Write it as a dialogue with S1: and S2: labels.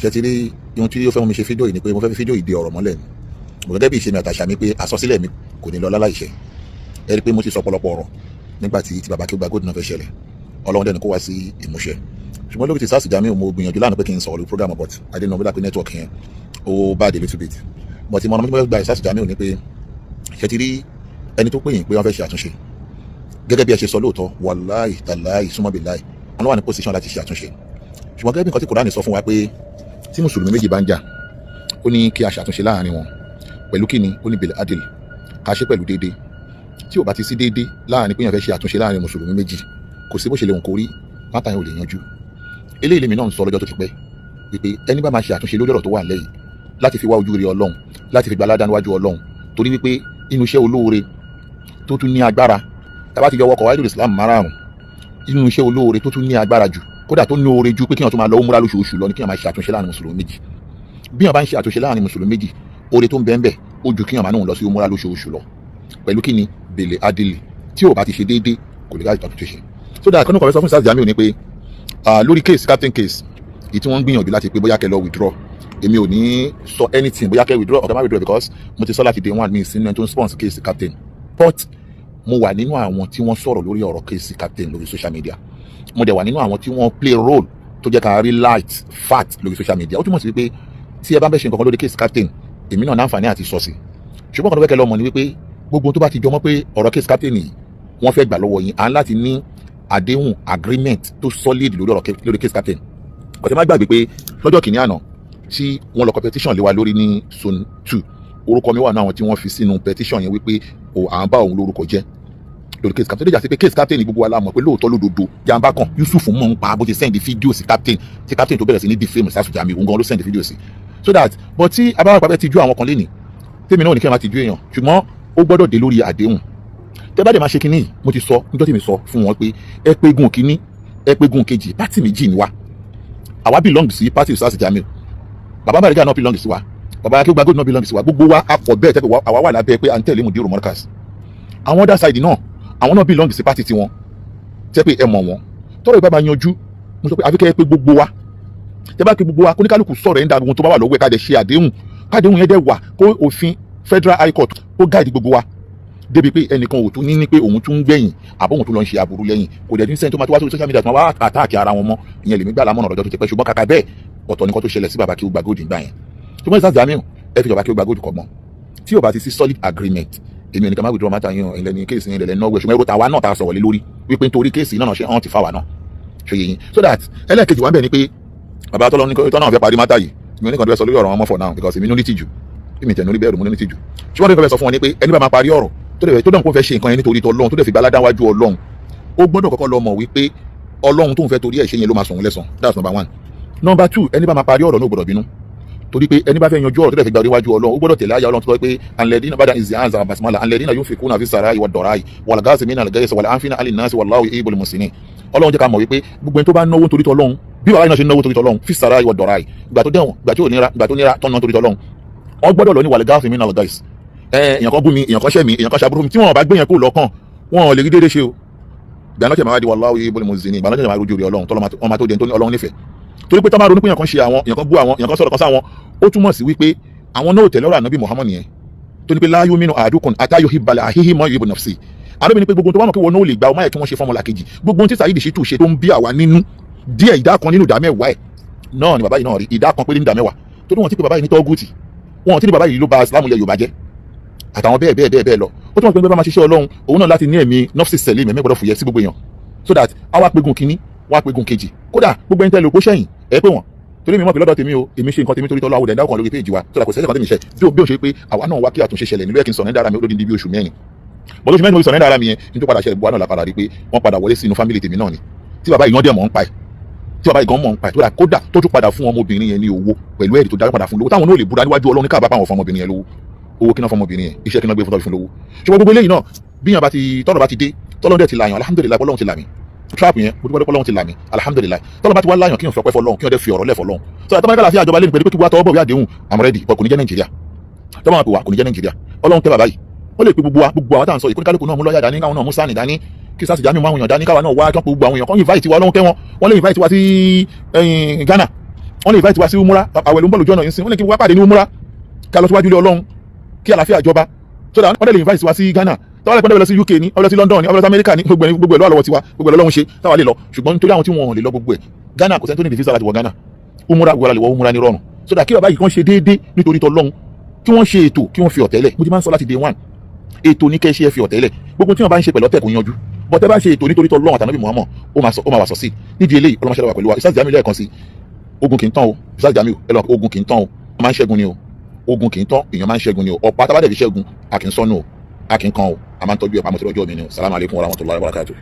S1: Ṣe ti rí ohun tí ó fẹ́ mú mi ṣe fídíò yìí ni pé mo fẹ́ fi fídíò yìí de ọ̀rọ̀ mọ́lẹ̀ ni. Mo gẹ́gẹ́ bí ìṣe mi àtàṣà mi pé àsọsílẹ̀ mi kò ní lọ láláìṣẹ. Ẹ rí i pé mo ti sọ ọ̀pọ̀lọpọ̀ ọ̀rọ̀ nígbà tí ti bàbá Akéwùgbà Gold náà fẹ́ ṣẹlẹ̀, Ọlọ́run dẹni kó wá sí ìmúṣẹ. Ṣùgbọ́n lórí ti Ustaz Jamiu, mo gbìyànjú lánàá pé kí n sọ̀rọ̀ lórí program, but I didn't know whether pé network yẹn ó bad a little bit. But ìmọ̀ràn mi tí mo fẹ́ gba Ustaz Jamiu ni pé, ṣe ti rí ẹni tó pè yín pé wọ́n fẹ́ ṣe àtúnṣe, gẹ́gẹ́ bí ẹ ṣe sọ lóòótọ́, wàláì tàláì súnmọ́bìláì, wọn wà ní position láti ṣe àtúnṣe. Ṣùgbọ́n gẹ́gẹ́ bí nǹkan tí Kùránì sọ fún wa pé tí mùsùlùmí méjì bá ń jà, ó ní kí a ṣàtúnṣe láàrin wọn pẹ̀lú kíni? Ó ní bil adil, ká ṣe pẹ̀lú déédéé. Tí ò bá ti sí déédéé láàrin pé èèyàn fẹ́ ṣe àtúnṣe láàrin mùsùlùmí méjì, kò sí bó ṣe lè hùn kó rí, matter yẹn ò lè yanjú. Eléyìí lèmi náà ń sọ lọ́jọ́ tó ti pẹ́ wípé ẹni bá máa ṣe àtúnṣe lórí ọ̀rọ̀ tó wà lẹ́yìn láti fi wá ojú rere Ọlọ́run, láti fi gba aládàá níwájú Ọlọ́run, torí wípé inú iṣẹ́ olóore tó tún ní agbára, tá bá ti yọ ọkọ̀ wáyé Islam márààrún, inú iṣẹ́ olóore tó tún ní agbára jù, kódà tó ní oore ju pé kíyàn tó máa lọ múra lóṣooṣù lọ ní kíyàn máa ṣe àtúnṣe láàrin mùsùlùmí méjì. Bí yàn bá ń ṣe àtúnṣe láàrin mùsùlùmí méjì, oore tó ń bẹ ń bẹ ó ju kíyàn máa náà lọ sí múra lóṣooṣù lọ. Pẹ̀lú kíni? Bil adili. Tí ò bá ti ṣe déédéé, kò lè ká àtúnṣe ṣe. So that kọ́nù kọ̀wé sọ fún Ustaz Jamiu ni pé lórí case captain case èyí tí wọ́n ń gbìyànjú láti pé bóyá kẹ́ lọ withdraw, èmi ò ní sọ anything bóyá kẹ́ withdraw or kẹ́ má withdraw, because mo ti sọ láti day one, mi sínú ẹni tó ń sponsor case captain, but mo wà nínú àwọn tí wọ́n sọ̀rọ̀ lórí ọ̀rọ̀ case captain lórí social media. Mo dẹ̀ wà nínú àwọn tí wọ́n play role tó jẹ́ ká rí light fact lórí social media. Ó túmọ̀ sí wípé tí ẹ bá ń bẹ́ ṣe nǹkan kan lórí case captain, èmi náà náǹfààní àti sọ sí. Ṣùgbọ́n kan tó fẹ́ kẹ́ lọ mọ̀ ni wípé gbogbo tó bá ti jọmọ́ pé ọ̀rọ̀ case captain yìí wọ́n fẹ́ gbà lọ́wọ́ yín, à ń láti ní àdéhùn, agreement tó solid lórí ọ̀rọ̀ lórí case captain. Ọ̀tẹ̀ má gbàgbé pé lọ́jọ́ kìíní àná tí wọ́n lọ competition lé wa lórí ní zone 2, orúkọ mi wà náà àwọn tí wọ́n fi sínú petition yẹn wípé o à ń bá òun lórúkọ jẹ́ lórí case captain. Tó dé jà sí pé case captain ní gbogbo wa la mọ̀ pé lóòótọ́ lódodo, jàǹbá kan Yusuf mọ̀ ń pa bó ti send fídíò sí captain, tí captain tó bẹ̀rẹ̀ sí ní defame Ustaz Jamiu, òun gan ló send fídíò sí. So that, but tí abáwá pàpẹ́ ti ju àwọn kan lénìí, tèmi náà ò ní kí ẹ máa ti ju èèyàn, ṣùgbọ́n ó gbọ́dọ̀ dé lórí àdéhùn. Tẹ́ bá dẹ̀ máa ṣe kínní, mo ti sọ níjọ́ tí mi sọ fún wọn pé ẹ pé gun kínní, ẹ pé gun kejì, party méjì ni wa. Àwa belong sí party Ustaz Jamiu, bàbá Bariga náà belong sí wa, bàbá Akéwùgbà Gold náà belong sí wa. Gbogbo wa a pọ̀ bẹ́ẹ̀ tẹ́ pé àwa wà lábẹ́ pé à ń tẹ̀lé Mudiru Markaz. Àwọn other side náà, àwọn náà belong sí party tiwọn tẹ́ pé ẹ mọ̀ wọ́n. Tọ́rọ̀ ìbá máa yanjú, mo sọ pé àfi kẹ́ ẹ pé gbogbo wa. Tẹ́ bá pé gbogbo wa, kóníkálukú sọ̀rọ̀ ẹ̀ ń da gbogbo tó bá wà lọ́wọ́ ẹ̀, ká dẹ̀ ṣe àdéhùn, kádéhùn yẹn dẹ̀ wà, kó òfin Federal High Court kó guide gbogbo wa débi pé ẹnìkan ò tún ní ní pé òun tún ń gbẹ̀yìn àbọ̀ òun tún lọ ń ṣe aburú lẹ́yìn. Kò dẹ̀ ní sẹ́ni tó máa tó wá sórí social media tó máa wá attack ara wọn mọ́. Ìyẹn lèmi gbà lámọ̀nà lọ́jọ́ tó ti pẹ́. Ṣùgbọ́n kàkà bẹ́ẹ̀, ọ̀tọ̀ nìkan tó ṣẹlẹ̀ sí bàbá Akéwùgbà Gold gbà yẹn. Ṣùgbọ́n Ustaz Jamiu, ẹ fi bàbá Akéwùgbà Gold kọ̀ mọ́. Tí ò bá ti sí solid agreement, èmi ò ní ká má withdraw matter yín o. Ilẹ̀ ní case yín, ilẹ̀ náwó. Ṣùgbọ́n èrò tàwa náà tá a sọ̀rọ̀ lé lórí wípé nítorí case náà ṣe hàn ti fáwa náà ṣe yìí. So that ẹlẹ́ẹ̀kejì wà ń bẹ̀ ni pé bàbá tọ́lọ́ ní tọ́nà fẹ́ parí matter yìí, mi ò ní kàn tó fẹ́ sọ lórí ọ̀rọ̀ wọn mọ́ for now, because èmi ní tìjú, èmi tẹ̀ ní bẹ́ẹ̀rù, mo ní tìjú. Ṣùgbọ́n tó fẹ́ sọ fún wọn ni pé ẹni bá máa parí ọ̀rọ̀ tó dẹ̀ tó dẹ̀ kó fẹ́ ṣe nǹkan yẹn nítorí tọ́lọ́run, tó dẹ̀ fi gba aládá wájú Ọlọ́run, ó gbọ́dọ̀ kọ́kọ́ lọ mọ̀ wípé Ọlọ́run tó ń fẹ́ torí ẹ̀ ṣe yẹn ló máa sọ̀hún lẹ́sàn. That's number one. Number two, ẹni bá máa parí ọ̀rọ̀ náà gbọ́dọ̀ bínú, torí pé ẹni bá fẹ́ yanjú ọ̀rọ̀ tó dẹ̀ fi gba oríwájú Ọlọ́run, ó gbọ́dọ̀ tẹ̀lé ayé Ọlọ́run tó sọ pé alladhina bada ìzì basmala alladhina yunfikuna fi sarai wa darai wal ghazimina al ghayza wal afina 'anil nasi wallahu yuhibbul muhsinin. Ọlọ́run jẹ́ ká mọ̀ wípé gbogbo ẹni tó bá náwó nítorí tọ́lọ́run, bí bàbá yìí náà ṣe náwó torí tọ́lọ́run, fi sarai wa darai, ìgbà tó dẹ̀wọ̀n, ìgbà tó nira, ìgbà tó nira tọ́ ná torí tọ́lọ́run, wọ́n gbọ́dọ̀ lọ ní wal ghazimina al ghayz. Ẹ èèyàn kan bú mi, èèyàn kan ṣẹ̀ mí, èèyàn kan ṣàbúrò mi, tí wọn bá gbé yẹn kó lọ́kàn, wọn ò lè rí déédéé ṣe o. Ìgbà náà tẹ̀ máa di wallahu yuhibbul muhsinin. Ìgbà náà tẹ̀ máa rojú rí Ọlọ́run tọ́lọ́ máa tó di ẹni tó ní Ọlọ́run nífẹ̀ẹ́, torí pé tọ́ máa ronú pé èèyàn kan ṣe àwọn, èèyàn kan bú àwọn, èèyàn kan sọ̀rọ̀ kan sáwọn, ó túmọ̀ sí wípé àwọn náà ò tẹ̀lé ọ̀rọ̀ ànábì Muhammad yẹn tó ní pé la yu'minu ahadukum hatta yuhibba li akhihi ma yuhibbu nafsi. Ànábì ní pé gbogbo tó bá mọ̀ pé wọn náà ò lè gba ọmọ yẹn kí wọ́n ṣe fọ́mọlà kejì, gbogbo ohun tí Saheed Shittu ṣe tó ń bí àwa nínú díẹ̀, ìdá kan nínú ìdá mẹ́wàá ẹ̀ náà ni bàbá yìí náà rí, ìdá kan péré ní ìdá mẹ́wàá tó ní. Wọ́n ti pé bàbá yìí ní tọ́gùtì, wọ́n ti ní bàbá yìí ló ba Islam ilẹ̀ Yorùbá jẹ́ àtàwọn bẹ́ẹ̀ bẹ́ẹ̀ bẹ́ẹ̀ bẹ́ẹ̀ lọ. Ó túmọ̀ sí pé bá máa ṣiṣẹ́ Ọlọ́run, òun náà láti ní ẹ̀mí nọ́fṣì sẹ̀lẹ̀, mẹ́mẹ́ gbọ́dọ̀ fòyẹ́ sí gbogbo èèyàn, so that àwa pégun kínní, wá pégun kejì. Kódà gbogbo ẹni tẹ́lẹ̀ òpó sẹ́yìn ẹ pé wọ́n, torí mi mọ̀ pé lọ́dọ̀ tèmi o, èmi ṣe nǹkan tèmi torí tọ́lọ́ àwòdẹ̀ dáwọ̀ kan lórí péjì wa, so that kò sẹ́sẹ̀ kan tèmi ṣe bí ó ṣe pé àwa náà wá kí àtúnṣe ṣẹlẹ̀ nílùú ẹ̀ kí n sọ̀rọ̀ ní dára mi olódìdí bí oṣù 4 bọ́lá. Oṣù 4 mo fi sọ̀rọ̀ ní dára mi yẹn ní tó padà ṣẹlẹ̀, buwa náà la padà rí pé wọ́n padà wọlé sínú family tèmi náà ni, tí bàbá yìí wọ́n dẹ̀ mọ̀ ń pa ẹ̀, tí bàbá yìí gan mọ̀ ń pa ẹ̀, tó dà kódà tó tún padà fún ọmọbìnrin yẹn ní owó pẹ̀lú ẹ̀rí tó dájú, padà fún lówó táwọn náà lè búra níwájú Ọlọ́run ní káàbá pàwọn fún ọmọbìnrin yẹn lówó. Owó kí náà fún ọmọbìnrin yẹn? Iṣẹ́ kí náà gbé fún tọ́jú fún lówó? Ṣùgbọ́n gbogbo eléyìí náà, bí yàn bá ti tọ́rọ̀ bá ti dé, tọ́lọ́run dẹ̀ ti làyàn, alhamdulillahi, Ọlọ́run ti là mí. Trap yẹn, mo dúpẹ́ Ọlọ́run ti là mí, alhamdulillahi. Tọ́lọ́run bá ti wá láyàn, kí n fọpẹ́ fọlọ́run, kí n dẹ̀ fi ọ̀rọ̀ lẹ̀ fọlọ́run. So àtọ́mọ́ kálá fi àjọba lẹ́nu pẹ̀lú pé kí wọ́n tọwọ́ bọ̀ bí àdéhùn, I'm ready, but kò ní jẹ́ Nàìjíríà. Tọ́mọ̀ pé wà kò ní jẹ́ Nàìjíríà. Ọlọ́run tẹ́ bàbá yìí, ó lè pe gbogbo wa, gbogbo àwọn tá à ń sọ yìí, kóníkálukú náà mú lọ́ọ̀yà dání, káwọn náà mú sáànì dání, kí sáàsì jámì mú àwọn èèyàn dání, káwa náà wá kí wọ́n pe gbogbo àwọn èèyàn kan invite wa. Ọlọ́run kẹ́ wọn, wọ́n lè invite wa sí Ghana. Wọ́n lè invite wa sí umura. Àwẹ̀ ló ń bọ̀ lójú ọ̀nà yìí sí. Wọ́n lè kí wá pàdé ní umura, ká lọ síwájú ilé Ọlọ́run, kí àlàáfíà jọba, so that wọ́n lè invite wa sí Ghana. Tọ́wọ́n lè pọ́n lọ sí UK ní, wọ́n lọ sí London ní, wọ́n lọ sí America ní, gbogbo ẹ̀, gbogbo ẹ̀ lọ́wọ́ tiwa, gbogbo ẹ̀ lọ́wọ́ ṣe táwa lè lọ. Ṣùgbọ́n nítorí àwọn tí wọ́n lè lọ gbogbo ẹ̀, Ghana, kò sẹ́ni tó ní visa láti wọ Ghana. Umura, gbogbo la lè wọ umura ní rọrùn, so that kí bàbá yìí kàn ṣe déédéé nítorí tỌlọ́run, kí wọ́n ṣe ètò, kí wọ́n fi ọ̀tẹ́lẹ̀. Mo ti máa ń sọ láti day one, ètò ní kẹ́ ṣe, é fi ọ̀tẹ́lẹ̀. Gbogbo tí wọ́n bá ń ṣe pẹ̀lú ọ̀tẹ̀ kò yanjú bọ́tẹ́. Bá ṣe ètò nítorí tỌlọ́run àtànábì Muhammad, ó máa wà sọ sí. Nídìí eléyìí, ọlọ́mọṣẹ́ wà pẹ̀lú wa. Ustaz Jamiu, lẹ́ẹ̀kan sí, ogun kì í tán o. Ustaz Jamiu, ẹ lọ, ogun kì í tán o, wọ́n máa ń ṣẹ́gun ni o. Ogun kì í tán, èèyàn máa ń ṣẹ́gun ni o. Ọ̀pá tábàdẹ̀ fi ṣẹ́gun, a kì í sọnù o, a kì í kan o, a máa ń tọ́jú ẹ̀ pamọ́ sí ọjọ́ mi ni o. Salamu alaykum wa rahmatulahi wa barakatuh.